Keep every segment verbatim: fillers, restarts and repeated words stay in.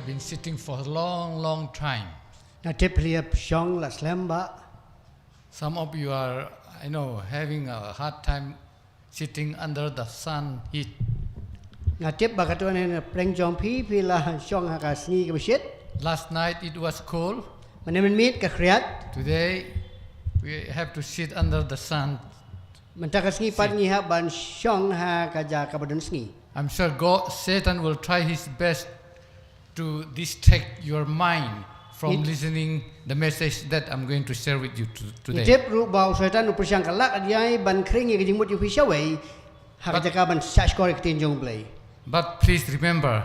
Been sitting for a long, long time. Nga tip phi la shong la slem bha. Some of you are, I know, having a hard time sitting under the sun heat. Nga tip ba katto katne na pdeng jong phi phi la shong ha ka sngi kaba shit. Last night it was cold. Mynne mynmiet ka khriat. Today we have to sit under the sun. Mynta ka sngi pat ngi hap ban shong ha ka jaka ba don sngi. I'm sure God, Satan will try his best to distract your mind from listening the message that I'm going to share with you to- today. Ngi tip ruh ba u Soitan u pyrshang ka lad ka diai ban khring ïa ka jingmut jong phi shawei ha ka jaka ban shahshkor ïa ka ktien jong U Blei. But please remember,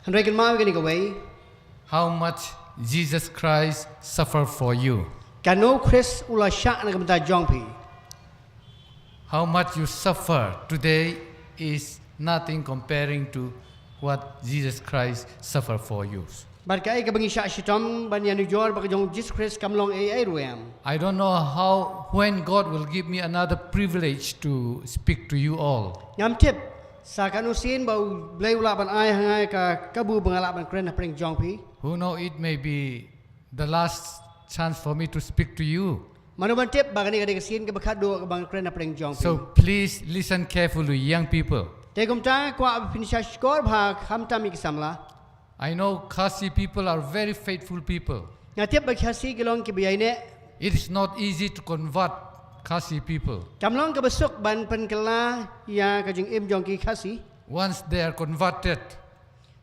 hynrei kynmaw ïa kane kawei, how much Jesus Christ suffered for you. Kano Khrist u la shah na ka bynta jong phi. How much you suffer today is nothing comparing to what Jesus Christ suffered for you. Bad kaei kaba ngi shah shitom ban ïanujor bad ka jong u Jisu Khrist kam long ei ei ruh em. I don't know how, when God will give me another privilege to speak to you all. Ngam tip sa kano sien ba U Blei u lah ban ai ha nga ïa ka kabu ba nga lah ban kren hapdeng jong phi. Who know, it may be the last chance for me to speak to you. Mano ban tip ba kane ka dei ka sien kaba khatduh kaba nga kren hapdeng jong phi. So please listen carefully, young people. Te kumta kwah ba phin shahshkor bha, khamtam ïa ki samla. I know Khasi people are very faithful people. Nga tip ba Khasi ki long kiba ïaineh. It is not easy to convert Khasi people. Kam long kaba suk ban pynkylla ïa ka jingim jong ki Khasi. Once they are converted,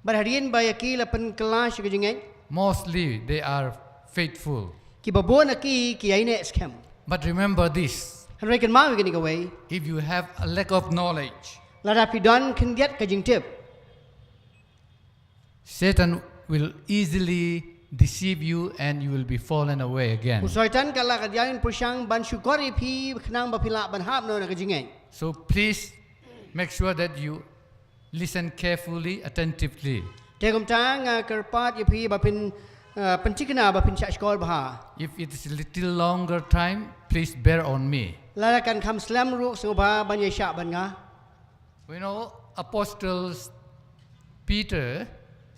bad hadien ba ïa ki la pynkylla sha ka jingngeit, mostly they are faithful. Kiba bun na ki ki ïaineh skhem. But remember this. Hynrei kynmaw ïa kane kawei. If you have a lack of knowledge, lada phi don khyndiat ka jingtip, Satan will easily deceive you and you will be fallen away again. U Soitan ka lah ka diai un pyrshang ban shukor ïa phi khnang ba phi lah ban hap noh na ka jingngeit. So please make sure that you listen carefully, attentively. Te kumta nga kyrpad ïa phi ba phin, uh, pynthikna ba phin shahshkor bha. If it is a little longer time, please bear on me. Lada kan kham slem ruh sngewbha ban ïa shah bad nga. We know Apostle Peter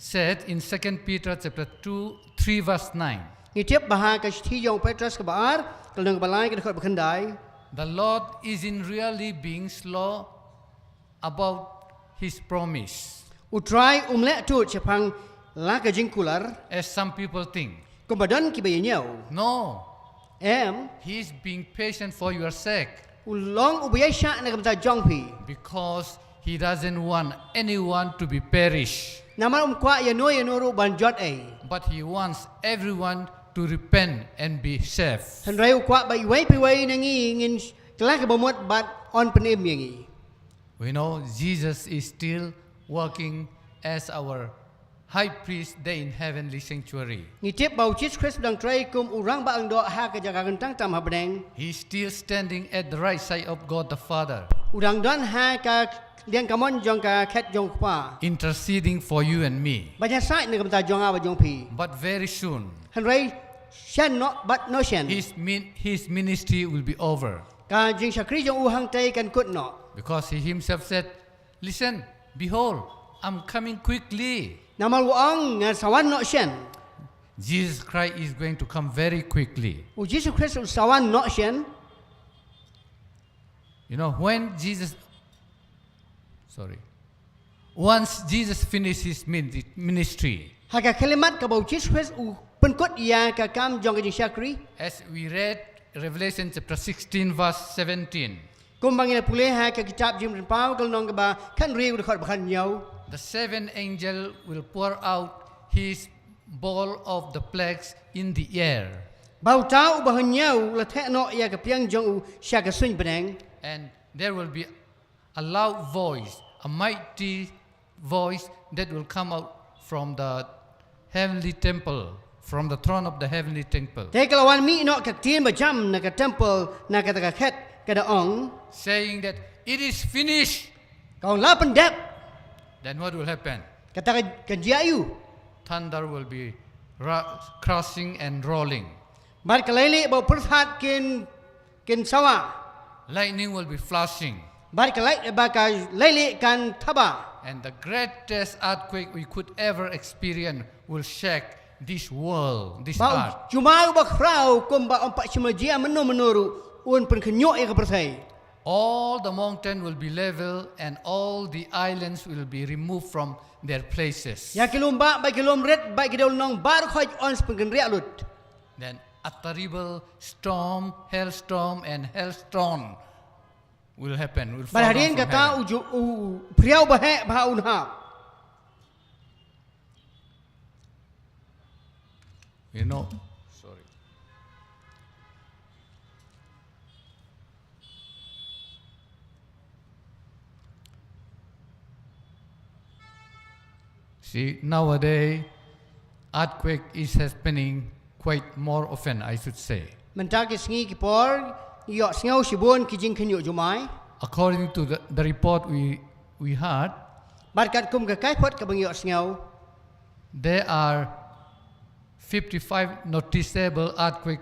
said in Second Peter chapter two, three verse nine. Ngi tip ba ha ka shithi jong u Petros kaba ar, ka lynnong kaba lai ka dkhot ba khyndai. The Lord isn't really being slow about his promise. U Trai um leh tut shaphang la ka jingkular. As some people think. Kumba don kiba ïa ñiew. No. Em. He is being patient for your sake. U long uba ïaishah na ka bynta jong phi. Because he doesn't want anyone to be perish. Namar um kwah ïa no ïa no ruh ban jot ei. But he wants everyone to repent and be saved. Hynrei u kwah ba iwei pa iwei na ngi ngin kylla kaba mut bad yn pynim ïa ngi. We know Jesus is still working as our high priest there in heavenly sanctuary. Ngi tip ba u Jisu Khrist u dang trei kum u rangbah lyngdoh ha ka jaka kyntang tam ha bneng. He is still standing at the right side of God the Father. U dang don ha ka liang kamon jong ka khet jong u Kpa. Interceding for you and me. Ban ïasaid na ka bynta jong nga bad jong phi. But very soon, hynrei shen noh bad noh shen, his min-, his ministry will be over. Ka jingshakri jong u hangtei kan kut noh. Because he himself said, "Listen, behold, I'm coming quickly." Namar u ong, "Ngan sa wan noh shen." Jesus Christ is going to come very quickly. U Jisu Khrist u sa wan noh shen. You know, when Jesus, sorry, once Jesus finished his min-, ministry, ha ka khyllipmat kaba u Jisu Khrist u pynkut ïa ka kam jong ka jingshakri. As we read Revelation chapter sixteen, verse seventeen. Kumba ngi la pule ha ka kitab Jingpynpaw ka lynnong kaba khathynriew ka dkhot ba khathynñiew. The seventh angel will pour out his bowl of the plagues in the air. Ba uta uba hynñiew u la theh noh ïa ka pliang jong u sha ka suiñ bneng. And there will be a loud voice, a mighty voice that will come out from the heavenly temple, from the throne of the heavenly temple. Te ka la wan mih noh ka ktien ba jam na ka temple, na kata ka khet, ka da ong, saying that, "It is finished." Ka ong, "La pyndep." Then what will happen? Kata ka, kan jia aiu? Thunder will be ra-, crashing and rolling. Bad ka leilieh bad u pyrthat kin, kin sawa. Lightning will be flashing. Bad ka lai, ba ka lailieh kan thaba. And the greatest earthquake we could ever experience will shake this world, this earth. Ba u jumai uba khraw kumba ym pat shym la jia mynno mynno ruh un pynkhynñiuh ïa ka pyrthei. All the mountain will be level and all the islands will be removed from their places. Ïa ki lum bah, bad ki lum rit, bad ki dewlynnong baroh khoit yn sa pynkynriah lut. Then a terrible storm, hailstorm and hailstone will happen, will fall down from heaven. Bad hadien kata u ju-, u phriaw ba heh ba un hap. You know, sorry. See, nowadays, earthquake is happening quite more often, I should say. Mynta ki sngi ki por, ïohsngew shibun ki jingkhynñiuh jumai. According to the, the report we, we heard, bad katkum ka kaiphod kaba ngi ïohsngew, there are fifty-five noticeable earthquake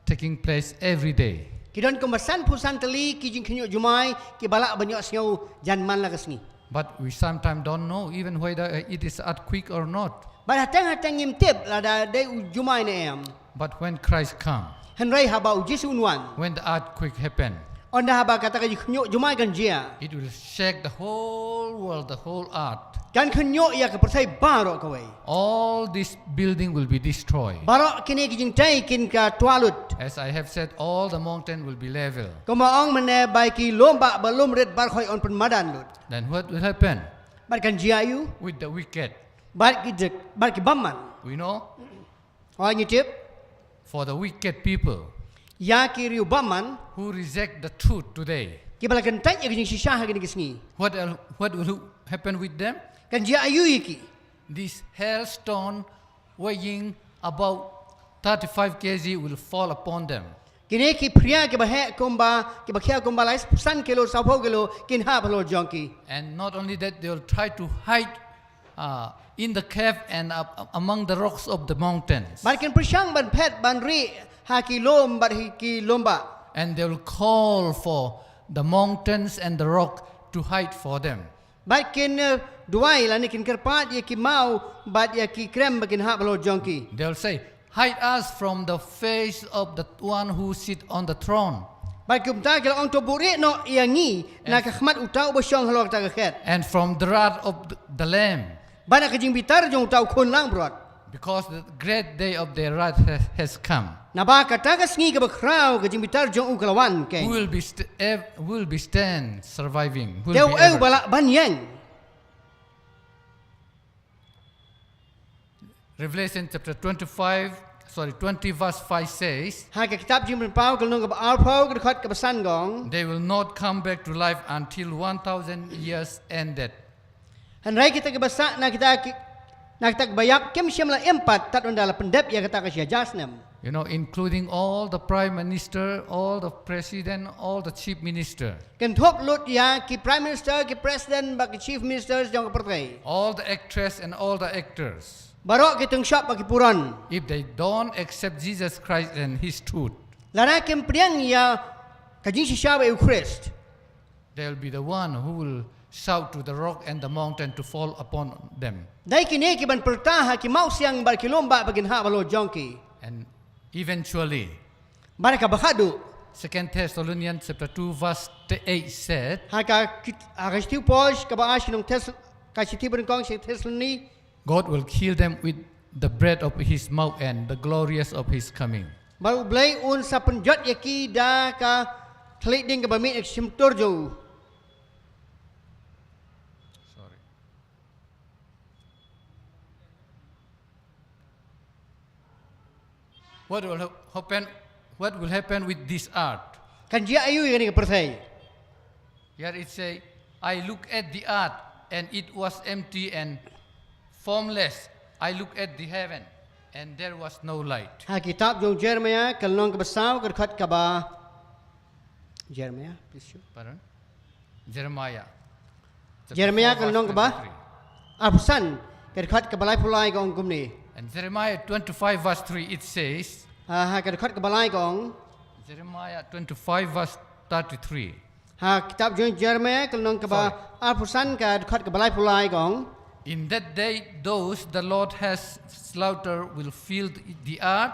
taking place every day. Ki don kumba sanphew san tylli ki jingkhynñiuh jumai kiba lah ban ïohsngew jan man la ka sngi. But we sometimes don't know even whether, uh, it is earthquake or not. Bad hateng hateng ngim tip lada dei u jumai ne em. But when Christ come, hynrei haba u Jisu un wan, when the earthquake happen, ynda haba kata ka jingkhynñiuh jumai kan jia, it will shake the whole world, the whole earth. Kan khynñiuh ïa ka pyrthei baroh kawei. All this building will be destroyed. Baroh kine ki jingtei kin ka twa lut. As I have said, all the mountain will be level. Kumba ong mynne, ba ki lum bah bad lum rit baroh khoit yn pynmadan lut. Then what will happen? Bad kan jia aïu? With the wicked. Bad ki dik, bad ki bymman. We know? Oi, ngi tip. For the wicked people, ïa ki riew bymman, who reject the truth today, kiba la kyntait ïa ka jingshisha ha kine ki sngi, what el-, what will happen with them? Kan jia aïu ïa ki? This hailstone weighing about thirty-five K G will fall upon them. Kine ki phria kiba heh kumba, kiba khia kumba lai san kilo, sawphew kilo, kin hap halor jong ki. And not only that, they will try to hide, uh, in the cave and up, up among the rocks of the mountains. Bad kin pyrshang ban phet ban rieh ha ki lum bad ha ki lum bah. And they will call for the mountains and the rock to hide for them. Bad kin, eh, duwai lane kin kyrpad ïa ki maw bad ïa ki krem ba kin hap halor jong ki. They will say, "Hide us from the face of the one who sit on the throne." Bad kumta ki la ong, "To buhrieh noh ïa ngi na ka khmat uta uba shong halor kata ka khet, and from the wrath of the, the Lamb." Bad na ka jingbitar jong uta u khun langbrot. Because the great day of their wrath has, has come. Naba kata ka sngi kaba khraw ka jingbitar jong u ka la wan, keiñ. Who will be st-, ev-, who will be stand surviving? Who will be able to? Te uei uba lah ban ïeng? Revelation chapter twenty-five, sorry, twenty verse five says, ha ka kitab Jingpynpaw ka lynnong kaba arphew ka dkhot kaba san ka ong, "They will not come back to life until one thousand years ended." Hynrei kita kiba sah na kita ki, na kita kiba ïap kim shym la im pat tad ynda la pyndep ïa kata ka shi hajar snem. You know, including all the prime minister, all the president, all the chief minister. Kynthup lut ïa ki prime minister, ki president bad ki chief ministers jong ka pyrthei. All the actress and all the actors. Baroh ki tyngshop bad ki puron. If they don't accept Jesus Christ and his truth, lada kim pdiang ïa ka jingshisha bad U Khrist, they'll be the one who will shout to the rock and the mountain to fall upon them. Dei kine kiban pyrta ha ki mawsiang bad ki lum bah ba kin hap halor jong ki. And eventually, bad kaba khadduh, Second Thessalonians chapter two verse eight said, ha ka kit-, ha ka shithi u Paul kaba ar sha ki nong Thes-, ka shithi ba nyngkong sha ki Thessaloni, God will kill them with the breath of his mouth and the glorious of his coming. Bad U Blei un sa pynjot ïa ki da ka thylliej ding kaba mih na ka shyntur jong u. Sorry. What will hap-, happen, what will happen with this earth? Kan jia aïu ïa kane ka pyrthei? Here it say, "I look at the earth, and it was empty and formless. I look at the heaven, and there was no light." Ha kitab jong Jeremiah, ka lynnong kaba saw, ka dkhot kaba, Jeremiah, please show. Pardon? Jeremiah. Jeremiah, ka lynnong kaba arphew san, ka dkhot kaba laiphew lai ka ong kumne. And Jeremiah twenty-five verse three, it says, ha, ha, ka dkhot kaba lai ka ong. Jeremiah twenty-five verse thirty-three. Ha kitab jong Jeremiah ka lynnong kaba arphew san ka dkhot kaba laiphew lai ka ong. In that day, those the Lord has slaughtered will fill the earth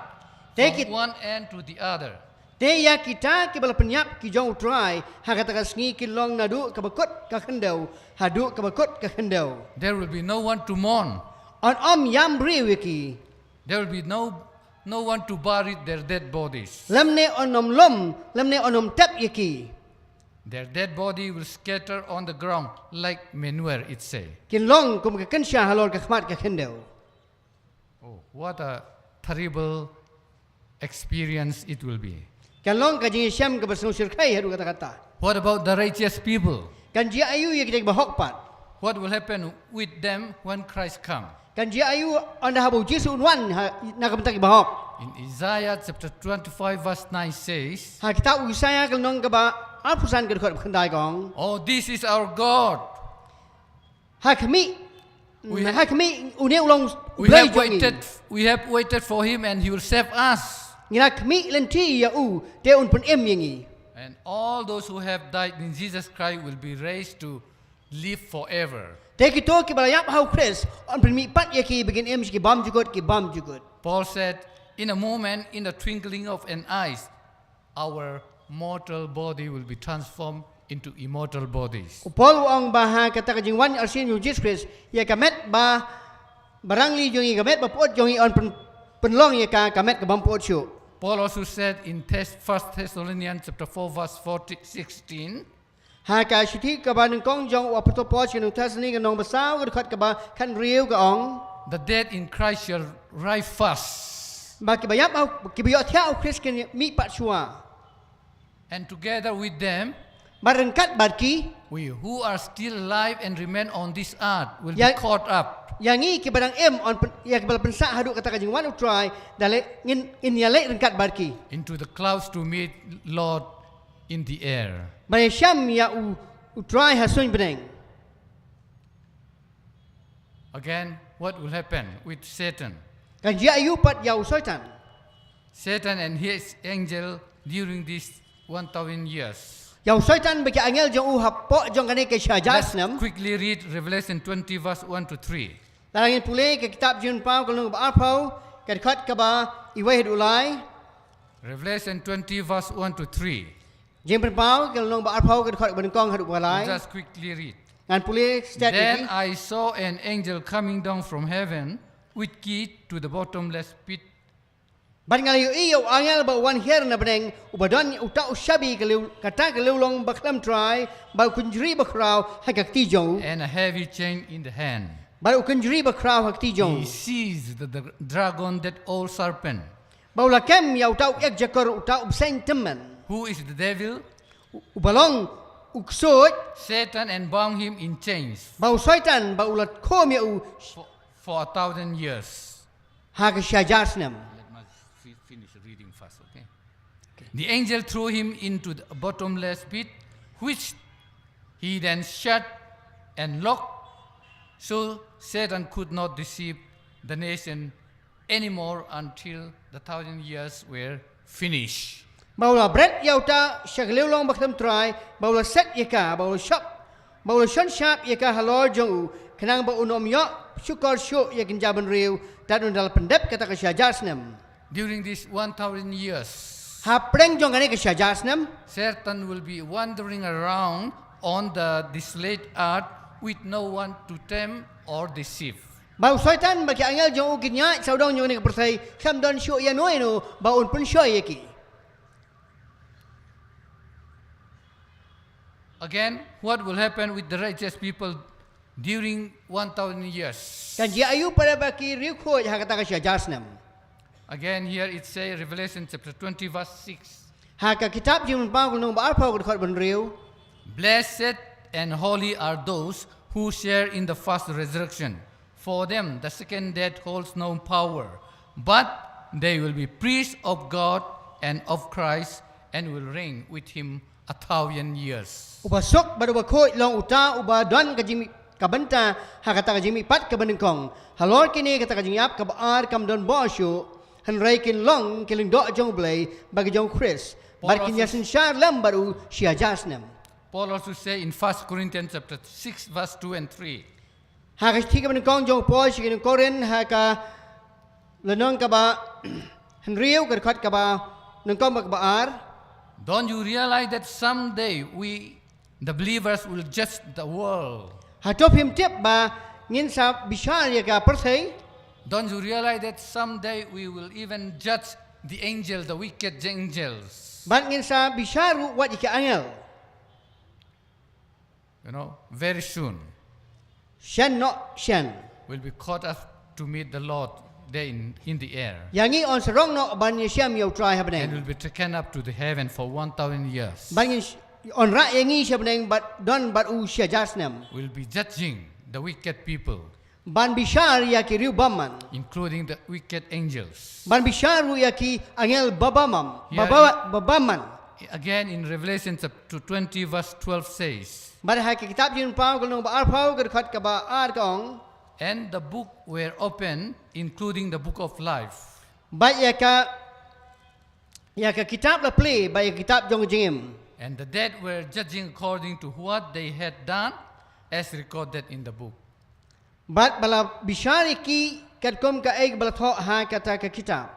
Take from it. One end to the other. Te ïa kita kiba la pynïap ki jong U Trai ha kata ka sngi kin long naduh kaba kut ka khyndew haduh kaba kut ka khyndew. There will be no one to mourn. Yn ym ïam briew ïa ki. There will be no, no one to bury their dead bodies. Lymne yn ym lum, lymne yn ym tep ïa ki. Their dead body will scatter on the ground like manure, it say. Kin long kum ka kynsha halor ka khmat ka khyndew. Oh, what a terrible experience it will be. Kan long ka jingïashem kaba sngewsyrkhei haduh katta katta. What about the righteous people? Kan jia aiu ïa kita kiba hok pat. What will happen with them when Christ comes? Kan jia aiu ynda haba U Jisu un wan ha, na ka bynta kiba hok. In Isaiah chapter twenty-five, verse nine says, Ha kitab U Isaïah ka lynnong kaba arphew san ka dkhot kaba khyndai ka ong. Oh, this is our God. Ha khmih. We- Ha khmih une u long U We Blei have jong ngi. Waited, we have waited for him and he will save us. Ngi la khmih lynti ïa u te un pynim ïa ngi. And all those who have died in Jesus Christ will be raised to live forever. Te kito kiba la ïap ha U Khrist yn pynmih pat ïa ki ba kin im sha ki bymjukut ki bymjukut. Paul said, in a moment, in the twinkling of an eye, our mortal body will be transformed into immortal bodies. U Paul u ong ba ha kata ka jingwan arsien U Jisu Khrist ïa ka met ba barangli jong ngi, ka met ba pyut jong ngi yn pyn, pynlong ïa ka, ka met ka bym pyut shuh. Paul also said in Thess- First Thessalonians chapter four, verse fourteen, sixteen, Ha ka shithi kaba nyngkong jong u apostol Paul sha ki nong Thessaloni ka lynnong ba saw ka dkhot kaba khathynriew ka ong. the dead in Christ shall rise first. Ba kiba ïap ha, kiba ïohthiah ha U Khrist kin mih pat shuwa. And together with them, Bad ryngkat bad ki. We who are still alive and remain on this earth will Ya- be caught up. Ïa ngi kiba dang im yn pyn, ïa kiba la pynsah haduh kata ka jingwan U Trai, da leh ngin, ngin ïaleh ryngkat bad ki. Into the clouds to meet Lord in the air. Ban ïashem ïa U, U Trai ha suiñ bneng. Again, what will happen with Satan? Kan jia aiu pat ïa u Soitan. Satan and his angel during these one thousand years. Ïa u Soitan bad ki angel jong u hapoh jong kane ka shi hajar snem. Quickly read Revelation twenty, verse one to three. Lada ngin pule ka kitab Jingpynpaw ka lynnong ba arphew, ka dkhot kaba wei haduh lai. Revelation twenty, verse one to three. Jingpynpaw ka lynnong ba arphew, ka dkhot ba nyngkong haduh ba lai. Just quickly read. Ngan pule stet. Then I saw an angel coming down from heaven with key to the bottomless pit. Bad nga la ïohi ïa u angel ba u wan hiar na bneng, uba don uta u shabi ka liw, kata ka liw long ba khlem trai, bad u kynjri ba khraw ha ka kti jong u. And a heavy chain in the hand. Bad u kynjri ba khraw ha kti jong u. He seized the, the dragon, that old serpent. Ba u la kem ïa uta u ek jakor, uta u bseiñ tymmen. Who is the devil? Uba long u ksuid. Satan, and bound him in chains. Ba u Soitan, ba u la khum ïa u. For, for a thousand years. Ha ka shi hajar snem. Let me fi- finish reading first, okay? The angel threw him into the bottomless pit, which he then shut and locked, so Satan could not deceive the nation anymore until the thousand years were finished. Ba u la bret ïa uta sha ka liw long ba khlem trai, ba u la set ïa ka, ba u la shap, ba u la shon shap ïa ka halor jong u, khnang ba un ym ïoh shukor shuh ïa ka kynja bynriew, tad ynda la pyndep kata ka shi hajar snem. During these one thousand years, Hapdeng jong kane ka shi hajar snem, Satan will be wandering around on the desolate earth with no one to tempt or deceive. ba u Soitan bad ki angel jong u kin ïaid sawdong jong kane ka pyrthei, khlem don shuh ïano ïano ba un pynshoi ïa ki. Again, what will happen with the righteous people during one thousand years? Kan jia aiu pat bad ki riewkhuid ha kata ka shi hajar snem. Again, here it says, Revelation chapter twenty, verse six. Ha ka kitab Jingpynpaw ka lynnong ba arphew, ka dkhot ba hynriew. Blessed and holy are those who share in the first resurrection. For them, the second death holds no power, but they will be priests of God and of Christ and will reign with him a thousand years. Uba suk bad uba khuid long uta uba don ka jingmih, ka bynta ha kata ka jingmihpat kaba nyngkong. Halor kine kata ka jingïap kaba ar kam don bor shuh, hynrei kin long ki lyngdoh jong U Blei bad ki jong U Khrist, bad kin ïasynshar lem bad u shi hajar snem. Paul also say in First Corinthians chapter six, verse two and three. Ha ka shithi kaba nyngkong jong u Paul sha ki nong Korinth ha ka lynnong kaba hynriew ka dkhot kaba nyngkong bad kaba ar. Don't you realize that someday we, the believers, will judge the world? Hato phim tip ba ngin sa bishar ïa ka pyrthei? Don't you realize that someday we will even judge the angel, the wicked angels? Bad ngin sa bishar ruh wat ïa ki angel. You know, very soon Shen noh shen. We'll be caught up to meet the Lord there in, in the air. Ïa ngi yn sarong noh ban ïashem ïa u Trai ha bneng. And we'll be taken up to the heaven for one thousand years. Ban ngin sh-, yn rah ïa ngi sha bneng bad don bad u shi hajar snem. We'll be judging the wicked people, Ban bishar ïa ki riewbymman. Including the wicked angels. Ban bishar ruh ïa ki angel babymman. Ïa Baba, babymman. Again, in Revelation chapter twenty, verse twelve says, Bad ha ka kitab Jingpynpaw ka lynnong ba arphew ka dkhot kaba ar ka ong. And the book were open, including the book of life. Bad ïa ka, ïa ka kitab la plie, bad ïa ka kitab jong ka jingim. And the dead were judging according to what they had done, as recorded in the book. Bad ba la bishar ïa ki katkum kaei ba la thoh ha kata ka kitab.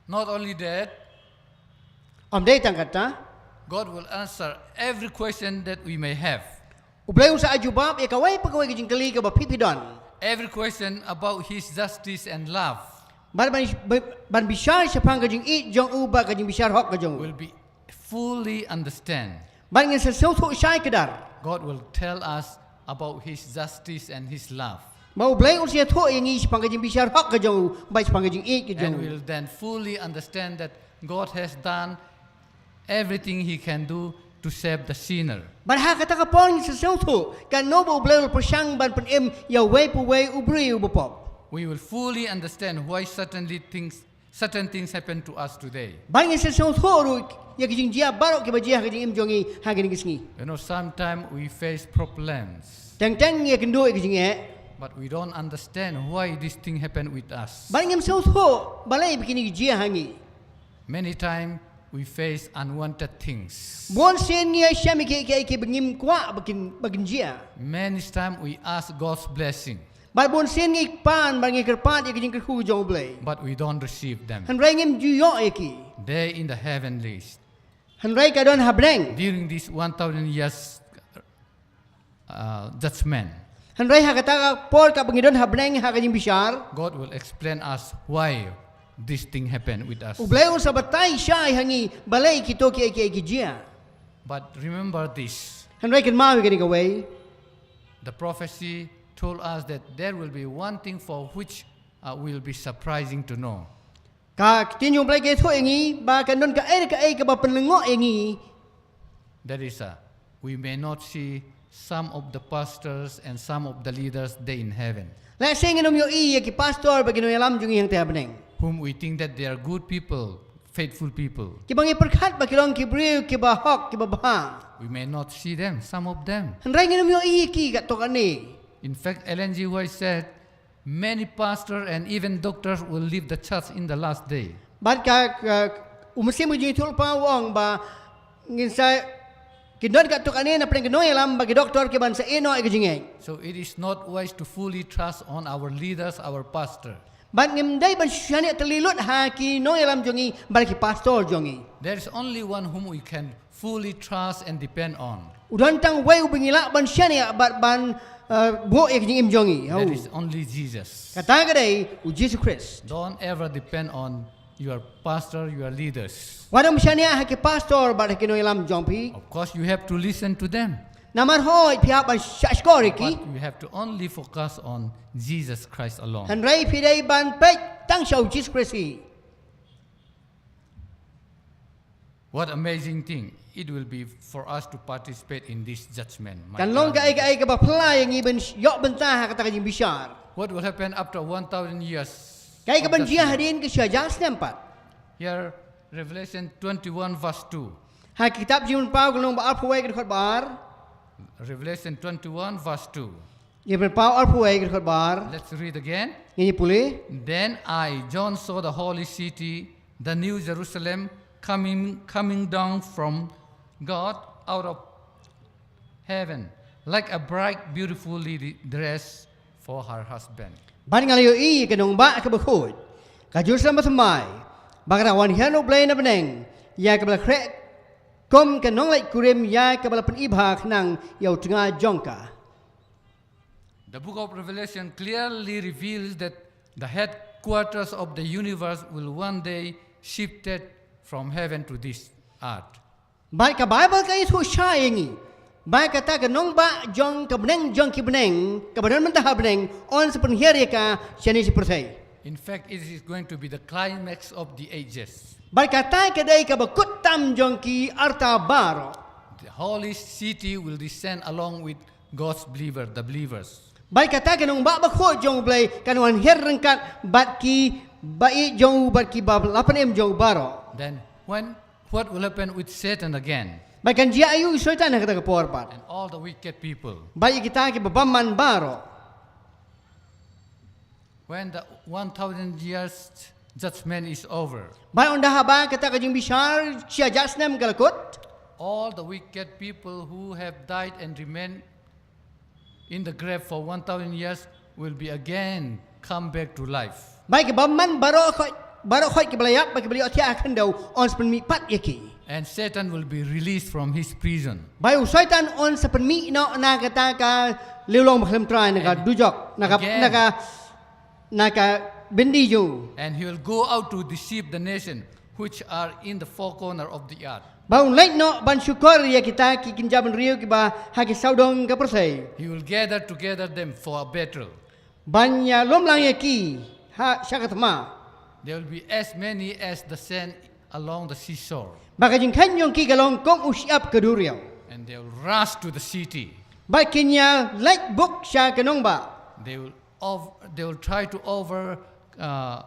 Not only that, Ym dei tang kata. God will answer every question that we may have. U Blei un sa ai jubab ïa kawei pa kawei ka jingkylli kaba phi phi don. Every question about His justice and love. Bad ban, ban, ban bishar shaphang ka jingïeit jong u bad ka jingbishar hok ka jong u. Will be fully understand. Bad ngin sa sngewthuh shai kdar. God will tell us about His justice and His love. Ba u Blei un sa ïathuh ïa ngi shaphang ka jingbishar hok ka jong u, bad shaphang ka jingïeit ka jong u. And we'll then fully understand that God has done everything He can do to save the sinner. Bad ha kata ka por ngin sa sngewthuh katno ba u Blei u la pyrshang ban pynim ïa uwei pa uwei u briew uba pop. We will fully understand why certainly things, certain things happen to us today. Bad ngin sa sngewthuh ruh ïa ki jingjia baroh kiba jia ha ka jingim jong ngi ha kine ki sngi. You know, sometimes we face problems, Teng teng ngi ïakynduh ïa ki jingeh. But we don't understand why this thing happened with us. Bad ngim sngewthuh balei ba kine ki jia ha ngi. Many times we face unwanted things. Bun sien ngi ïashem ïa ki, ki, ki ba ngim kwah ba kin, ba kin jia. Many times we ask God's blessing. Bad bun sien ngi pan, bad ngi kyrpad ïa ki jingkyrkhu jong u Blei. But we don't receive them. Hynrei ngim ju ïoh ïa ki. There in the heavenlies. Hynrei ka don ha bneng. During this one thousand years uh, judgment. Hynrei ha kata ka por kaba ngi don ha bneng ha ka jingbishar. God will explain us why this thing happened with us. U Blei un sa batai shai ha ngi balei kito ki, ki, ki jia. But remember this. Hynrei kynmaw ïa kane kawei. The prophecy told us that there will be one thing for which uh, we will be surprising to know. Ka ktien jong u Blei ka ïathuh ïa ngi ba kan don kaei kaei kaba pynlyngngoh ïa ngi. That is, uh, we may not see some of the pastors and some of the leaders there in heaven. Lehse ngin ym ïohi ïa ki pastor bad ki nongïalam jong ngi hangta ha bneng. Whom we think that they are good people, faithful people. Kiba ngi pyrkhat ba ki long ki briew kiba hok, kiba bha. We may not see them, some of them. Hynrei ngin ym ïohi ïa ki katto katne. In fact, Ellen G. White said, many pastors and even doctors will leave the church in the last day. Bad ka, ka u mynsiem ka jingïathuhlypa u ong ba ngin sa, kin don katto katne na pdeng ki nongïalam bad ki doktor kiban sa ïehnoh ïa ka jingngeit. So it is not wise to fully trust on our leaders, our pastor. Bad ngim dei ban shaniah tylli lut ha ki nongïalam jong ngi bad ki pastor jong ngi. There is only one whom we can fully trust and depend on. U don tang uwei uba ngi lah ban shaniah bad ban, uh, buh ïa ka jingim jong ngi. That is only Jesus. Kata ka dei u Jisu Khrist. Don't ever depend on your pastor, your leaders. Wat ym shaniah ha ki pastor bad ha ki nongïalam jong phi. Of course, you have to listen to them. Namar hooid phi hap ban shahshkor ïa ki. But you have to only focus on Jesus Christ alone. Hynrei phi dei ban peit tang sha u Jisu Khrist hi. What amazing thing it will be for us to participate in this judgment. Kan long kaei kaei kaba phylla ïa ngi ban ïoh bynta ha kata ka jingbishar. What will happen after one thousand years? Kaei kaban jia hadien ka shi hajar snem pat. Here, Revelation twenty-one verse two. Ha kitab Jingpynpaw ka lynnong ba arphew wei ka dkhot ba ar. Revelation twenty-one verse two. Jingpynpaw arphew wei ka dkhot ba ar. Let's read again. Ngin ïa pule. Then I, John, saw the holy city, the new Jerusalem, coming, coming down from God out of heaven, like a bride beautifully dressed for her husband. Bad nga la ïohi ïa ka nongbah kaba khuid, ka Jerusalem bathymmai, ba ka dang wan hiar na U Blei na bneng, ïa kaba la khreh kum ka nongleit kurim ïa kaba la pynibha khnang ïa u tnga jong ka. The book of Revelation clearly reveals that the headquarters of the universe will one day shifted from heaven to this earth. Bad ka Baibl ka ïathuh shai ïa ngi ba kata ka nongbah jong ka bneng jong ki bneng, kaba don mynta ha bneng, yn sa pynhiar ïa ka shane sha pyrthei. In fact, it is going to be the climax of the ages. Bad kata ka dei kaba kut tam jong ki arta baroh. The holy city will descend along with God's believer, the believers. Bad kata ka nongbah bakhuid jong U Blei kan wan hiar ryngkat bad ki baieit jong u bad kiba la pynim jong u baroh. Then when, what will happen with Satan again? Bad kan jia aïu ïa u Soitan ha kata ka por pat? And all the wicked people. Bad ïa kita kiba bymman baroh. When the one thousand years judgment is over. Bad ynda haba kata ka jingbishar shi hajar snem ka la kut. All the wicked people who have died and remain in the grave for one thousand years will be again come back to life. Bad kiba bymman baroh khoit, baroh khoit kiba la ïap, bad kiba la ïohthiah ha khyndew, yn sa pynmih pat ïa ki. And Satan will be released from his prison. Bad u Soitan yn sa pynmih noh na kata ka liang long ba khlem trai, na ka dujok, na ka, na ka, na ka byndi jong u. And he will go out to deceive the nation which are in the four corner of the earth. Bad un leit noh ban shukor ïa kita ki kynja bynriew kiba ha ki sawdong ka pyrthei. He will gather together them for a battle. Ban ïalum lang ïa ki ha sha ka thma. There will be as many as the sand along the seashore. Bad ka jingkheiñ jong ki ka long kum u shyiap ka duriaw. And they will rush to the city. Bad kin ïaleit buk sha ka nongbah. They will ov-, they will try to over, uh,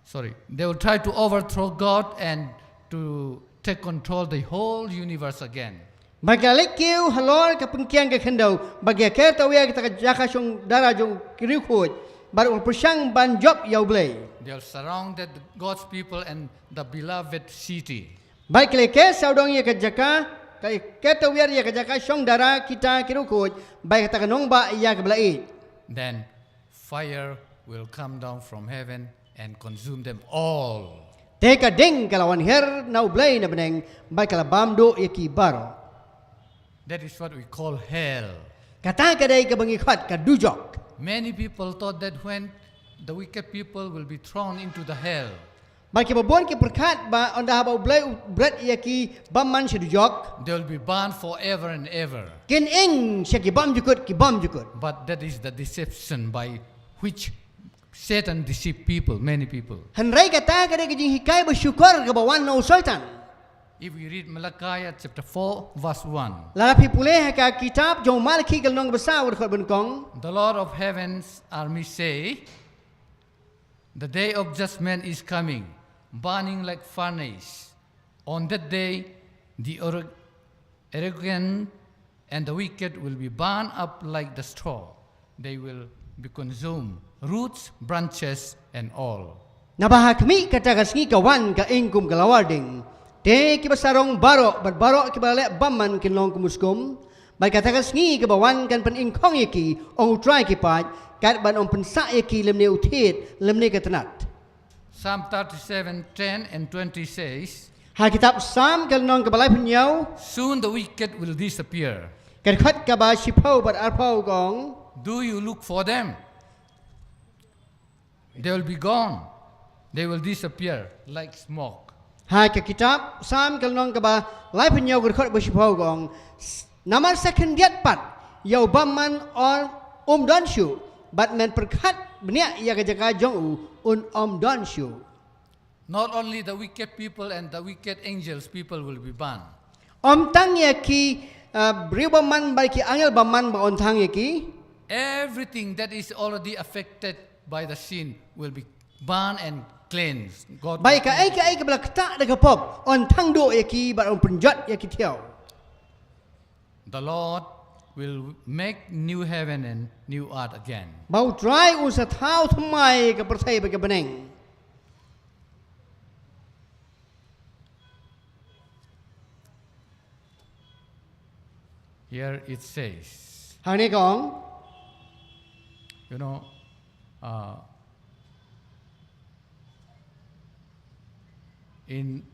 sorry, they will try to overthrow God and to take control the whole universe again. Bad ki la leit kiew halor ka pynkiang ka khyndew, bad ki la ker tawiar ïa kata ka jaka shong dara jong ki riewkhuid, bad u pyrshang ban jop ïa U Blei. They have surrounded God's people and the beloved city. Bad ki la ker sawdong ïa ka jaka, ki la ker tawiar ïa ka jaka shong dara kita ki riewkhuid, bad kata ka nongbah ïa kaba la ïeit. Then fire will come down from heaven and consume them all. Te ka ding ka la wan hiar na U Blei na bneng, bad ka la bam duh ïa ki baroh. That is what we call hell. Kata ka dei kaba ngi khot ka dujok. Many people thought that when the wicked people will be thrown into the hell, bad kiba bun ki pyrkhat ba ynda haba U Blei u bret ïa ki bymman sha dujok, they will be burned forever and ever. Kin ïeng sha ki bymjukut ki bymjukut. But that is the deception by which Satan deceive people, many people. Hynrei kata ka dei ka jinghikai ba shukor kaba wan na u Soitan. If we read Malachi chapter four, verse one. Lada phi pule ha ka kitab jong u Malakhi ka lynnong ba saw, dkhot ba nyngkong. The Lord of heaven's army say, the day of judgment is coming, burning like furnace. On that day, the arro-, arrogant and the wicked will be burned up like the straw. They will be consumed, roots, branches, and all. Naba ha khmih kata ka sngi ka wan ka ïeng kum ka lawar ding. Te kiba sarong baroh, bad baroh kiba la leh bymman kin long kum u skum. Bad kata ka sngi kaba wan kan pynïengkhong ïa ki, ong U Trai ki paid, kat ban ym pynsah ïa ki lymne u thied, lymne ka tnat. Psalm thirty-seven, ten and twenty says, ha kitab Psalm ka lynnong kaba laiphew hynñiew. Soon the wicked will disappear. Ka dkhot kaba shiphew bad arphew ka ong. Do you look for them? They will be gone. They will disappear like smoke. Ha ka kitab Psalm ka lynnong kaba laiphew hynñiew ka dkhot ba shiphew ka ong. Namar sa khyndiat pat ïa u bymman un ym don shuh, bad men pyrkhat bniah ïa ka jaka jong u un ym don shuh. Not only the wicked people and the wicked angels, people will be burned. Ym tang ïa ki, uh, briew bymman bad ki angel bymman ba yn thang ïa ki. Everything that is already affected by the sin will be burned and cleansed. God will cleanse. Bad kaei kaei kaba la ktah da ka pop yn thang duh ïa ki bad yn pynjot ïa ki thiaw. The Lord will make new heaven and new earth again. Ba U Trai un sa thaw thymmai ka pyrthei bad ka bneng. Here it says, Hangne ka ong, you know, uh, in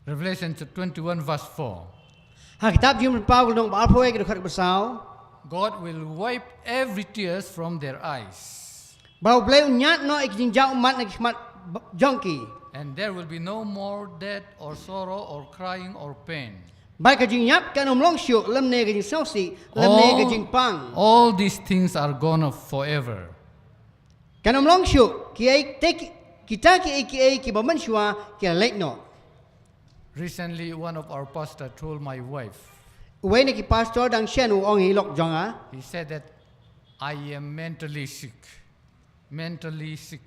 Revelation chapter twenty-one, verse four, ha kitab Jingpynpaw ka lynnong ba arphew wei ka dkhot ba saw, God will wipe every tears from their eyes. Ba U Blei un ñiad noh ïa ki jingjaw ummat na ki khmat ba-, jong ki. And there will be no more death or sorrow or crying or pain. Bad ka jingïap kan ym long shuh, lymne ka jingsngewsih, lymne ka jingpang. All these things are gone off forever. Kan ym long shuh, kiei te ki, kita kiei kiei kiba mynshuwa ki la leit noh. Recently, one of our pastor told my wife, Uwei na ki pastor dang shen u ong ïa i lok jong nga. He said that, "I am mentally sick, mentally sick."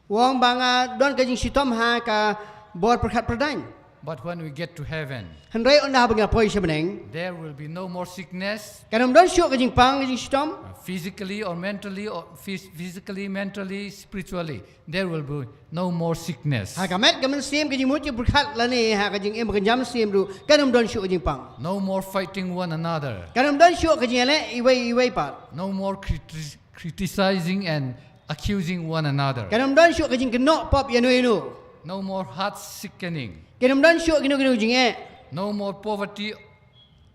U ong ba nga don ka jingshitom ha ka bor pyrkhat pyrdaiñ. But when we get to heaven, Hynrei ynda haba nga poi sha bneng, there will be no more sickness, kan ym don shuh ka jingpang, ka jingshitom. uh, physically or mentally, or phys- physically, mentally, spiritually. There will be no more sickness. Ha ka met ka mynsiem, ka jingmut jingpyrkhat lane ha ka jingim ka jam mynsiem ruh, kan ym don shuh ka jingpang. No more fighting one another. Kan ym don shuh ka jingïaleh iwei iwei pat. No more criti- criticizing and accusing one another. Kan ym don shuh ka jingkynnoh pop ïano ïano. No more heart sickening. Kan ym don shuh kino kino jingeh. No more poverty,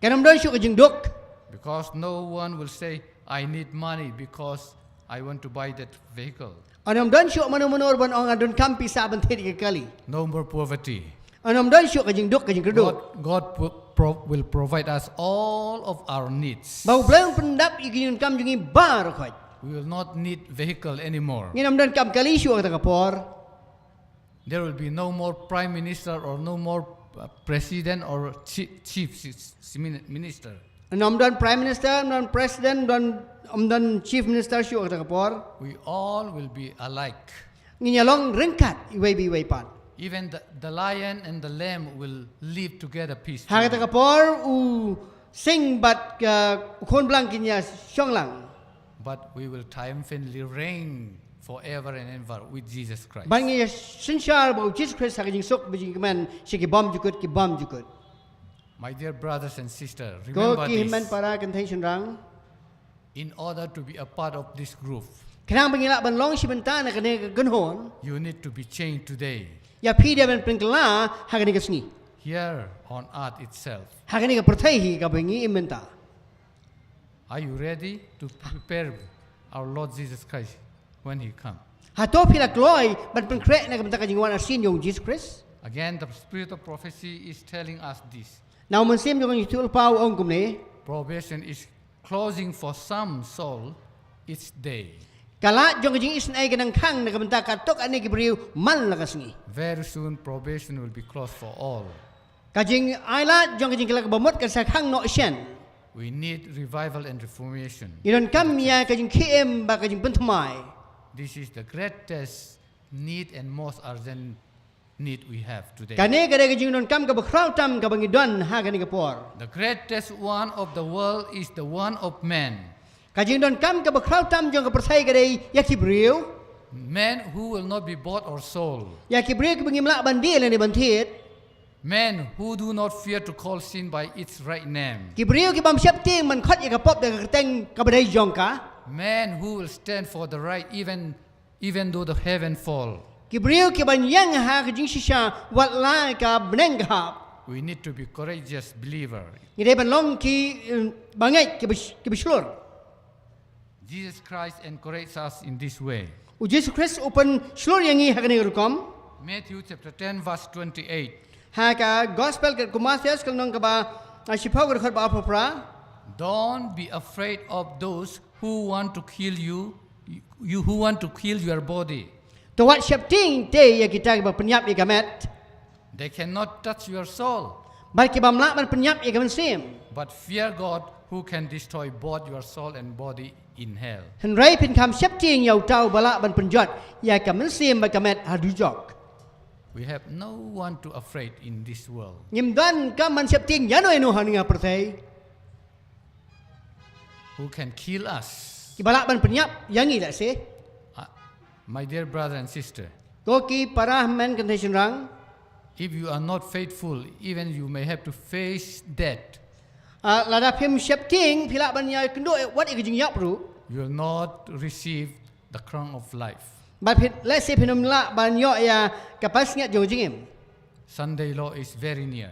Kan ym don shuh ka jingduk. because no one will say, "I need money because I want to buy that vehicle." Kan ym don shuh mano mano ruh ban ong nga donkam pisa ban thied ïa ka kali. No more poverty. Kan ym don shuh ka jingduk, ka jingkyrduh. God, God pro- pro- will provide us all of our needs. Ba U Blei un pyndap ïa ki jingdonkam jong ngi baroh khoit. We will not need vehicle anymore. Ngin ym donkam kali shuh ha kata ka por. There will be no more prime minister or no more, uh, president or chief, chief si- si- mini- minister. Kan ym don prime minister, ym don president, don, ym don chief minister shuh ha kata ka por. We all will be alike. Ngin ïa long ryngkat iwei pa iwei pat. Even the, the lion and the lamb will live together peacefully. Ha kata ka por u sing bad ka u khun blang kin ïa shong lang. But we will triumphantly reign forever and ever with Jesus Christ. Bad ngin ïa synshar bad u Jesus Christ ha ka jingsuk bad jingkmen sha ki bymjukut ki bymjukut. My dear brothers and sisters, ko remember ki hynmen para kynthei shynrang, in order to be a part of this group, khnang ba ngin lah ban long shi bynta na kane ka kynhun, you need to be changed today. Ïa phi dei ban pynkylla ha kane ka sngi. Here on earth itself. Ha kane ka pyrthei hi kaba ngi im mynta. Are you ready to prepare our Lord Jesus Christ when He comes? Hato phi la kloi ban pynkhreh na ka bynta ka jingwan arsien jong u Jesus Christ? Again, the spirit of prophecy is telling us this. Na u mynsiem jong ka jingïathuhlypa u ong kumne. Probation is closing for some soul each day. Ka lad jong ka jingisynei ka nang khang na ka bynta katto katne ki briew man la ka sngi. Very soon, probation will be closed for all. Ka jingailad jong ka jingkylla kaba mut kan sa khang noh shen. We need revival and reformation. Ngi donkam ïa ka jingkhie im bad ka jingpynthymmai. This is the greatest need and most urgent need we have today. Kane ka dei ka jingdonkam kaba khraw tam kaba ngi don ha kane ka por. The greatest want of the world is the want of man. Ka jingdonkam kaba khraw tam jong ka pyrthei ka dei ïa ki briew. Men who will not be bought or sold. Ïa ki briew kiba ngim lah ban die lane ban thied. Men who do not fear to call sin by its right name. Ki briew ki bym sheptieng ban khot ïa ka pop da ka kyrteng kaba dei jong ka. Men who will stand for the right even, even though the heaven fall. Ki briew ki ban ïeng ha ka jingshisha wat la ka bneng ka hap. We need to be courageous believer. Ngi dei ban long ki, eh, bangeit kiba sh-, kiba shlur. Jesus Christ encouraged us in this way. U Jesus Christ u pynshlur ïa ngi ha kane ka rukom. Matthew chapter ten verse twenty-eight. Ha ka gospel katkum u Mathaios ka lynnong kaba, ah, shiphew ka dkhot ba arphew phra. Don't be afraid of those who want to kill you, you who want to kill your body. To wat sheptieng te ïa kita kiba pynïap ïa ka met. They cannot touch your soul. Bad ki bym lah ban pynïap ïa ka mynsiem. But fear God who can destroy both your soul and body in hell. Hynrei phin kham sheptieng ïa uta uba lah ban pynjot ïa ka mynsiem bad ka met ha dujok. We have no one to afraid in this world. Ngim donkam ban sheptieng ïano ïano hangne ha pyrthei. Who can kill us? Kiba lah ban pynïap ïa ngi lehse. Uh, my dear brother and sister, ko ki para hynmen kynthei shynrang, if you are not faithful, even you may have to face death. Ah, lada phim sheptieng, phi lah ban ïa kynduh ïa wat ïa ka jingïap ruh. You will not receive the crown of life. Bad phi, lehse phin ym lah ban ïoh ïa ka pansngiat jong ka jingim. Sunday law is very near.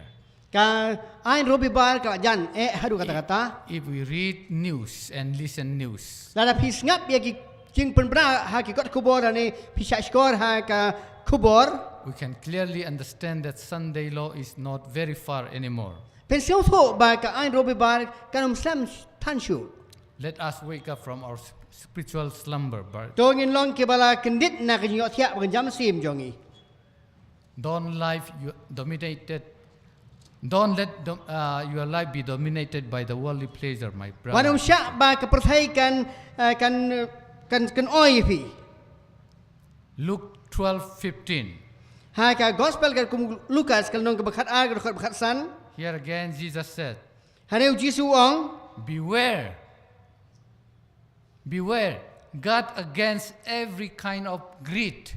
Ka aiñ Robibar ka la jan eh haduh katta katta. If we read news and listen news, lada phi sngap ïa ki jingpynbna ha ki kot khubor ne phi shah shkor ha ka khubor, we can clearly understand that Sunday law is not very far anymore. Phin sngewthuh ba ka aiñ Robibar kan ym slem than shuh. Let us wake up from our sp-, spiritual slumber, brother. To ngin long kiba la kyndit na ka jingïohthiah ba kan jam sim jong ngi. Don't life you dominated. Don't let dom-, uh, your life be dominated by the worldly pleasure, my brother. Wat ym shah ba ka pyrthei kan, uh, kan, kan, kan oi ïa phi. Luke twelve fifteen. Ha ka gospel katkum u Lukas ka lynnong kaba khat ar, ka dkhot ba khat san. Here again, Jesus said, Hangne u Jisu u ong, beware. Beware, guard against every kind of greed.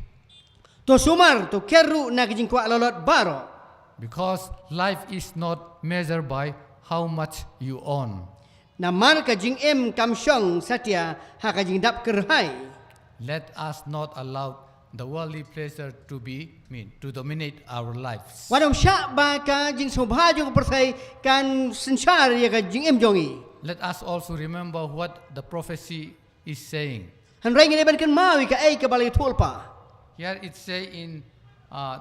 To sumar, to ker ruh na ka jingkwah lalot baroh. Because life is not measured by how much you own. Namar ka jingim kam shong satia ha ka jingdap kyrhai. Let us not allow the worldly pleasure to be, mean, to dominate our lives. Wat ym shah ba ka jingsngewbha jong ka pyrthei kan synshar ïa ka jingim jong ngi. Let us also remember what the prophecy is saying. Hynrei ngi dei ban kynmaw ïa kaei kaba la ïathuh lypa. Here it say in, uh,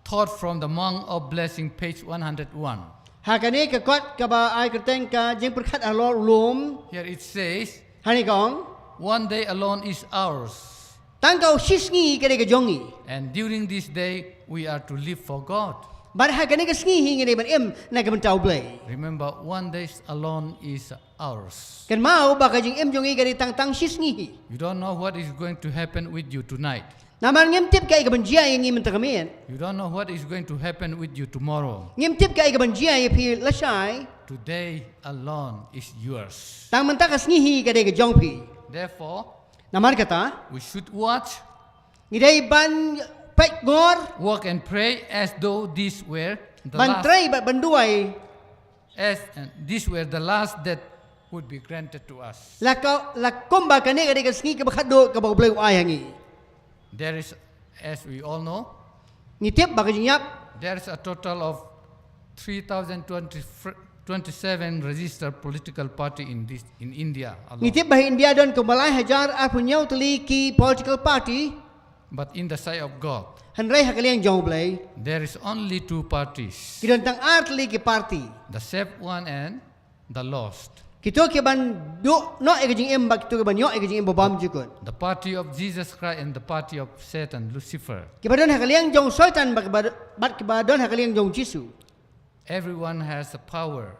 Thought from the Mount of Blessing, page one hundred one. Ha kane ka kot kaba ai kyrteng Ka Jingpyrkhat Halor u Lum. Here it says, hangne ka ong, one day alone is ours. Tang ka u shisngi ka dei ka jong ngi. And during this day, we are to live for God. Bad ha kane ka sngi hi ngi dei ban im na ka bynta u Blei. Remember, one day alone is ours. Kynmaw ba ka jingim jong ngi ka dei tang tang shisngi hi. You don't know what is going to happen with you tonight. Namar ngim tip kaei kaban jia ïa ngi mynta ka miet. You don't know what is going to happen with you tomorrow. Ngim tip kaei kaban jia ïa phi lashai. Today alone is yours. Tang mynta ka sngi hi ka dei ka jong phi. Therefore, namar kata, we should watch, ngi dei ban peit ngor, work and pray as though this were the last. Ban trei bad ban duwai. As, and these were the last that would be granted to us. La ka, la kumba kane ka dei ka sngi kaba khatduh kaba u Blei u ai ha ngi. There is, as we all know, ngi tip ba ka jingïap, there is a total of three thousand twenty, twenty-seven registered political party in this, in India alone. Ngi tip ba ha India don kumba lai hajar arphew hynñiew tylli ki political party. But in the sight of God, hynrei ha ka liang jong u Blei, there is only two parties. Ki don tang ar tylli ki party. The saved one and the lost. Kito kiban duh noh ïa ka jingim bad kito kiban ïoh ïa ka jingim ba bymjukut. The party of Jesus Christ and the party of Satan, Lucifer. Kiba don ha ka liang jong u Soitan bad kiba, bad kiba don ha ka liang jong u Jisu. Everyone has a power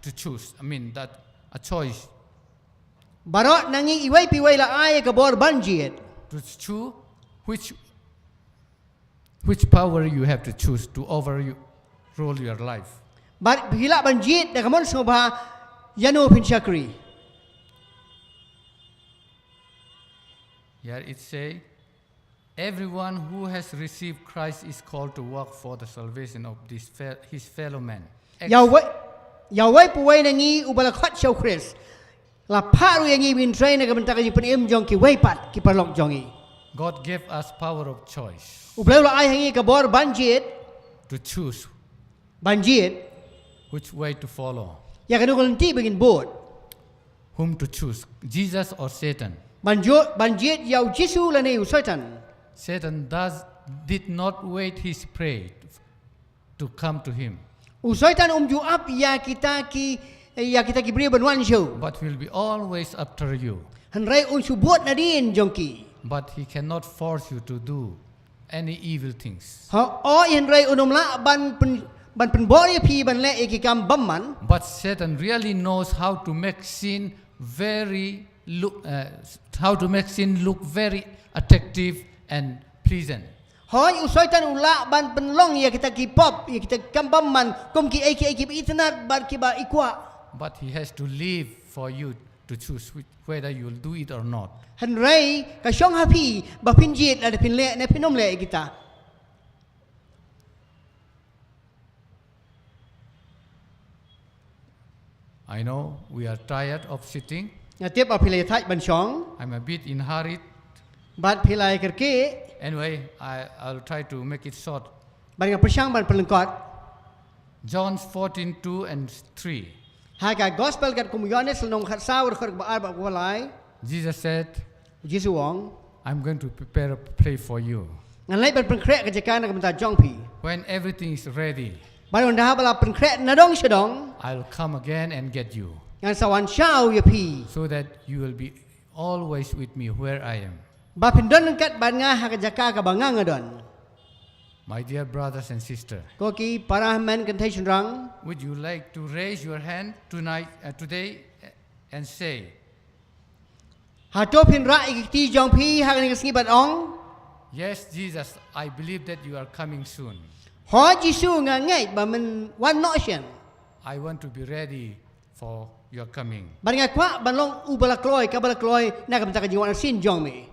to choose. I mean, that a choice. Baroh na ngi iwei pa iwei la ai ka bor ban jied. To choose which, which power you have to choose to over you, rule your life. Bad phi lah ban jied da ka mon sngewbha ïano phin shakri. Here it say, everyone who has received Christ is called to work for the salvation of this fel-, his fellow man. Ïa uwei, ïa uwei pa uwei na ngi uba la khot sha u Khrist, la phah ruh ïa ngi ban trei na ka bynta ka jingpynim jong kiwei pat ki paralok jong ngi. God gave us power of choice. U Blei u la ai ha ngi ka bor ban jied. To choose. Ban jied. Which way to follow. Ïa kano ka lynti ba ngin bud. Whom to choose, Jesus or Satan? Ban jied, ban jied ïa u Jisu lane u Soitan. Satan does, did not wait his prey to come to him. U Soitan um ju ap ïa kita ki, ïa kita ki briew ban wan sha u. But will be always after you. Hynrei un shu bud nadien jong ki. But he cannot force you to do any evil things. Ha, o, hynrei un ym lah ban pyn-, ban pynbor ïa phi ban leh ïa ki kam bymman. But Satan really knows how to make sin very look, uh, how to make sin look very attractive and pleasant. Hooid, u Soitan u lah ban pynlong ïa kita ki pop, ïa kita ki kam bymman kum kiei kiei kiba itynnad bad kiba i kwah. But he has to leave for you to choose which, whether you will do it or not. Hynrei ka shong ha phi ba phin jied lane phin leh ne phin ym leh ïa kita. I know we are tired of sitting. Nga tip ba phi la ïathait ban shong. I'm a bit in hurry. Bad phi la ïakyrkieh. Anyway, I, I'll try to make it short. Bad nga pyrshang ban pynlyngkot. John fourteen two and three. Ha ka gospel katkum u Ïoannis lynnong khatsaw, dkhot kaba ar bad kaba lai. Jesus said, U Jisu u ong, I'm going to prepare a place for you. Ngan leit ban pynkhreh ka jaka na ka bynta jong phi. When everything is ready, Bad ynda haba la pynkhreh nadong shadong, I'll come again and get you, ngan sa wan shaw ïa phi. So that you will be always with me where I am. Ba phin don ryngkat bad nga ha ka jaka kaba nga nga don. My dear brothers and sisters, Ko ki para hynmen kynthei shynrang, would you like to raise your hand tonight, uh, today, uh, and say, hato phin rah ïa ki kti jong phi ha kane ka sngi bad ong, "Yes, Jesus, I believe that you are coming soon. Hooid Jisu, nga ngeit ba men wan noh shen. I want to be ready for your coming." Bad nga kwah ban long uba la kloi, kaba la kloi na ka bynta ka jingwan arsien jong me.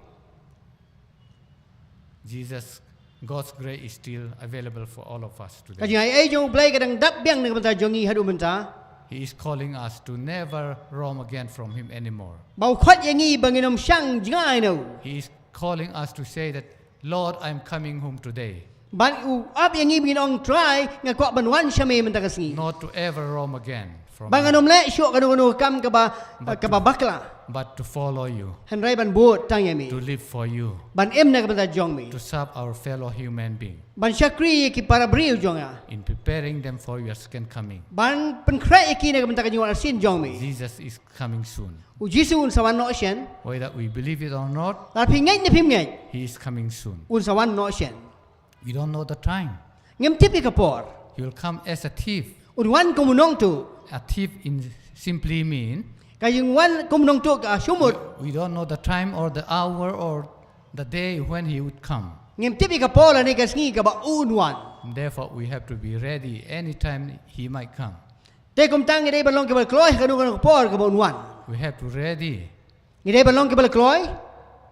Jesus, God's grace is still available for all of us Ka today. jingaiei jong U Blei ka dang dap biang na ka bynta jong ngi haduh mynta. He is calling us to never roam again from Him anymore. Ba u khot ïa ngi ba ngin ym shang jngai noh. He is calling us to say that, "Lord, I'm coming home today." Bad u ap ïa ngi ba ngin ong, Trai, nga kwah ban wan sha me mynta ka sngi. Not to ever roam again from Ba ngan Him, ym leh shuh kano kano ka kam kaba, But kaba bakla. But to follow you, Hynrei ban bud tang ïa me. To live for you, Ban im na ka bynta jong me. To serve our fellow human being. Ban shakri ïa ki para briew jong nga. In preparing them for your second coming. Ban pynkhreh ïa ki na ka bynta ka jingwan arsien jong me. Jesus is coming soon. U Jisu un sa wan noh shen. Whether we believe it or not, Lada phi ngeit ne phim ngeit, He is coming soon. Un sa wan noh shen. We don't know the time. Ngim tip ïa ka por. He will come as a thief. Un wan kum u nongtuh. A thief in simply mean, Ka jingwan kum u nongtuh ka shu mut. We don't know the time or the hour or the day when He would come. Ngim tip ïa ka por lane ka sngi kaba un wan. Therefore, we have to be ready anytime He might come. Te kumta ngi dei ban long kiba la kloi ha kano kano ka por kaba un wan. We have to ready, Ngi dei ban long kiba la kloi.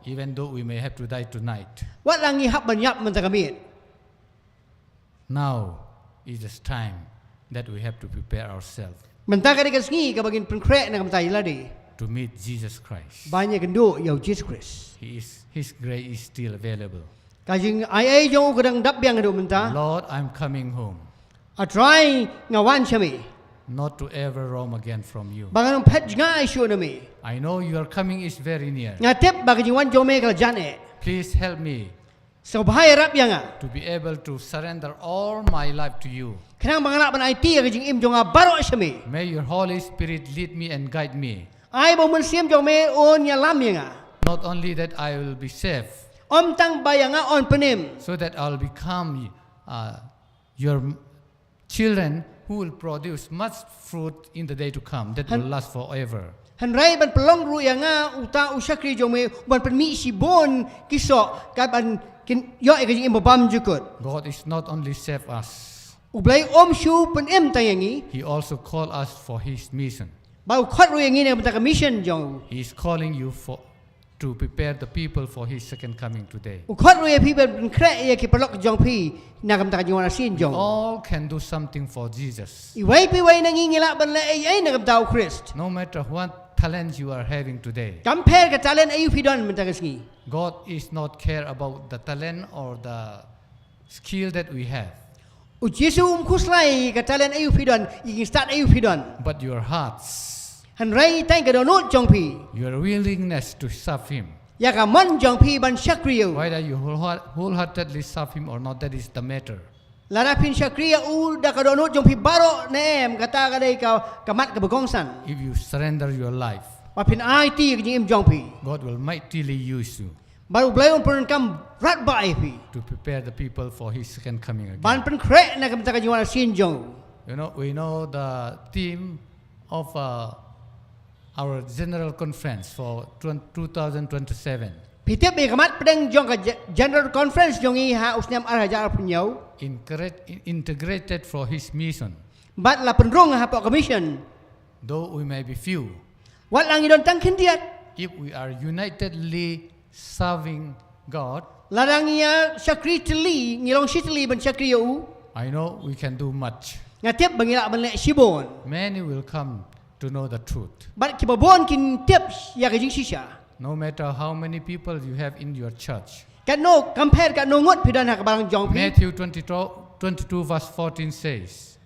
Even though we may have to die tonight. Wat la ngi hap ban ïap mynta ka miet. Now is the time that we have to prepare ourselves. Mynta ka dei ka sngi kaba ngin pynkhreh na ka bynta ïa lade. To meet Jesus Christ. Ban ïakynduh ïa u Jisu Khrist. He is, His grace is still available. Ka jingaiei jong u ka dang dap biang haduh mynta. Lord, I'm coming home. A Trai, nga wan sha me. Not to ever roam again from you. Ba ngan ym phet jngai shuh na me. I know your coming is very near. Nga tip ba ka jingwan jong me ka la jan eh. Please help me. Sngewbha ïarap ïa nga. To be able to surrender all my life to you. Khnang ba nga lah ban aiti ïa ka jingim jong nga baroh sha me. May your Holy Spirit lead me and guide me. Ai ba u Mynsiem jong me un ïalam ïa nga. Not only that I will be saved. Ym tang ba ïa nga yn pynim. So that I'll become, uh, your children who will produce much fruit in the day to come that will last forever. Hynrei ban pynlong ruh ïa nga uta u shakri jong me ban pynmih shibun ki soh, kat ban kin ïoh ïa ka jingim ba bymjukut. God is not only save us. U Blei um shu pynim tang ïa ngi. He also call us for His mission. Ba u khot ruh ïa ngi na ka bynta ka mission jong u. He is calling you for, to prepare the people for His second coming today. U khot ruh ïa phi ban pynkhreh ïa ki paralok jong phi na ka bynta ka jingwan arsien jong u. We all can do something for Jesus. Iwei pa iwei na ngi ngi lah ban leh ei ei na ka bynta u Khrist. No matter what talents you are having today. Kam pher ka talent aïu phi don mynta ka sngi. God is not care about the talent or the skill that we have. U Jisu um khuslai ka talent aïu phi don, ïa ki stad aïu phi don. But your hearts. Hynrei tang ka dohnud jong phi. Your willingness to serve Him. Ïa ka mon jong phi ban shakri ïa u. Whether you wholeheart-, wholeheartedly serve Him or not, that is the matter. Lada phin shakri ïa u da ka dohnud jong phi baroh ne em, kata ka dei ka, ka mat kaba kongsan. If you surrender your life, ba phin aiti ïa ka jingim jong phi. God will mightily use you. Bad u Blei un pyndonkam radbah ïa phi. To prepare the people for His second coming again. Ban pynkhreh na ka bynta ka jingwan arsien jong u. You know, we know the theme of, uh, our general conference for twen-, two thousand twenty-seven. Phi tip ïa ka mat pdeng jong ka ge-, general conference jong ngi ha u snem ar hajar arphew hynñiew. Incre-, in-, integrated for His mission. Bad la pynrung hapoh ka mission. Though we may be few. Wat la ngi don tang khyndiat. If we are unitedly serving God, lada ngi ïa shakri tylli, ngi long shi tylli ban shakri ïa u. I know we can do much. Nga tip ba ngi lah ban leh shibun. Many will come to know the truth. Bad kiba bun kin tip ïa ka jingshisha. No matter how many people you have in your church. Katno, compare katno ngut phi don ha ka balang jong phi. Matthew twenty-two, twenty-two verse fourteen says.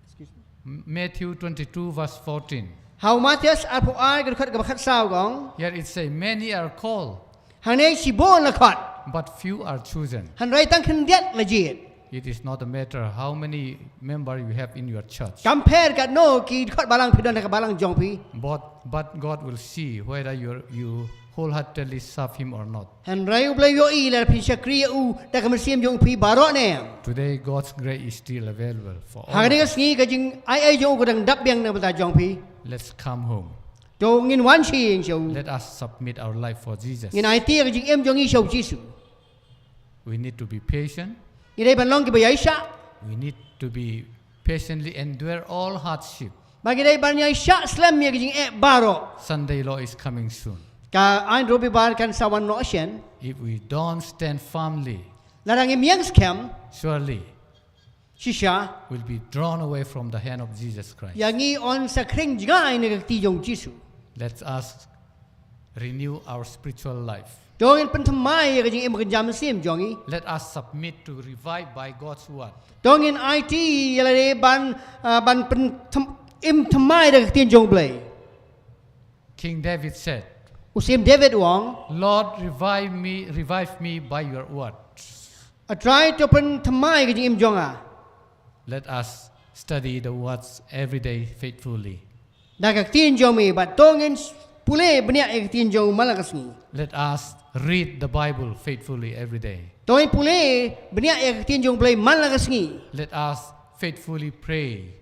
Excuse me. M-, Matthew twenty-two verse fourteen. Ha u Mathaios arphew ar ka dkhot kaba khatsaw ka ong. Here it say, "Many are called." Hangne shibun la khot. But few are chosen. Hynrei tang khyndiat la jied. It is not a matter how many member you have in your church. Compare katno ki dkhot balang phi don ha ka balang jong phi. But, but God will see whether you, you wholeheartedly serve him or not. Hynrei U Blei u ïohi lada phin shakri ïa u da ka mynsiem jong phi baroh ne. Today, God's grace is still available for all of us. Ha kane ka sngi ka jingai ei jong u ka dang dap biang na ka bynta jong phi. Let's come home. To ngin wan sha ïing sha u. Let us submit our life for Jesus. Ngin aiti ïa ka jingim jong ngi sha u Jisu. We need to be patient. Ngi dei ban long kiba ïaishah. We need to be patiently endure all hardship. Bad ngi dei ban ïaishah slem ïa ka jingeh baroh. Sunday law is coming soon. Ka aiñ Robibar kan sa wan noh shen. If we don't stand firmly, lada ngim ïeng skhem, surely shisha, will be drawn away from the hand of Jesus Christ. Ïa ngi yn sa khring jngai na ka kti jong u Jisu. Let us renew our spiritual life. To ngin pynthymmai ïa ka jingim kynja mynsiem jong ngi. Let us submit to revive by God's word. To ngin aiti ïa lade ban, ah, ban pynthymmai da ka ktien jong u Blei. King David said, u Syiem David u ong, "Lord, revive me, revive me by your word." A Trai, to pynthymmai ka jingim jong nga. Let us study the words every day faithfully. Da ka ktien jong me, bad to ngin pule bniah ïa ka ktien jong u man la ka sngi. Let us read the Bible faithfully every day. To ngin pule bniah ïa ka ktien jong u Blei man la ka sngi. Let us faithfully pray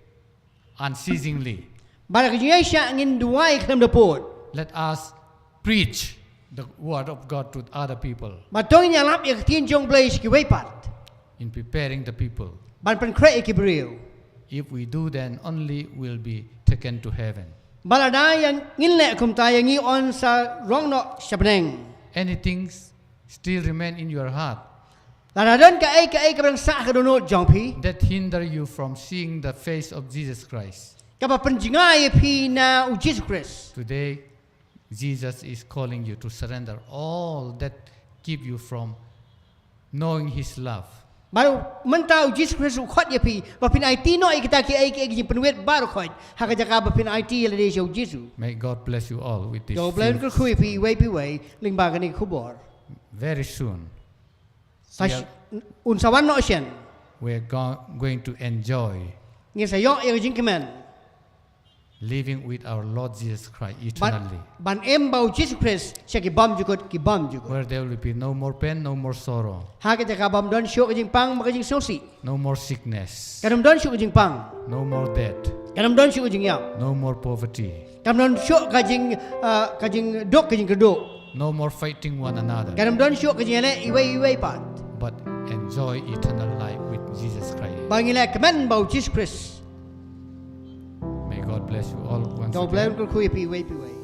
unceasingly. Bad ha ka jingïaishah ngin duwai khlem da pud. Let us preach the word of God to other people. Bad to ngin ïalap ïa ka ktien jong u Blei sha kiwei pat. In preparing the people. Ban pynkhreh ïa ki briew. If we do, then only we'll be taken to heaven. Bad lada ïa ngin leh kumta, ïa ngi yn sa rong noh sha bneng. Anything still remain in your heart. Lada don kaei kaei kaba dang sah ha ka dohnud jong phi. That hinder you from seeing the face of Jesus Christ. Kaba pynjngai ïa phi na u Jisu Khrist. Today, Jesus is calling you to surrender all that keep you from knowing his love. Bad mynta u Jisu Khrist u khot ïa phi ba phin aiti noh ïa kita kiei kiei ki jingpynwit baroh khoit ha ka jaka ba phin aiti ïa lade sha u Jisu. May God bless you all with this. To U Blei un kyrkhu ïa phi iwei pa iwei lyngba kane ka khubor. Very soon. Tash-, un sa wan noh shen. We are go-, going to enjoy. Ngin sa ïoh ïa ka jingkmen. Living with our Lord Jesus Christ eternally. Ban, ban im bad u Jisu Khrist sha ki bymjukut ki bymjukut. Where there will be no more pain, no more sorrow. Ha ka jaka bym don shuh ka jingpang bad ka jingsngewsih. No more sickness. Kan ym don shuh ka jingpang. No more death. Kan ym don shuh ka jingïap. No more poverty. Kan ym don shuh ka jing, ah, ka jingduk, ka jingkyrduh. No more fighting one another. Kan ym don shuh ka jingïaleh iwei iwei pat. But enjoy eternal life with Jesus Christ. Bad ngin leh kmen bad u Jisu Khrist. May God bless you all once again. To U Blei un kyrkhu ïa phi iwei pa iwei.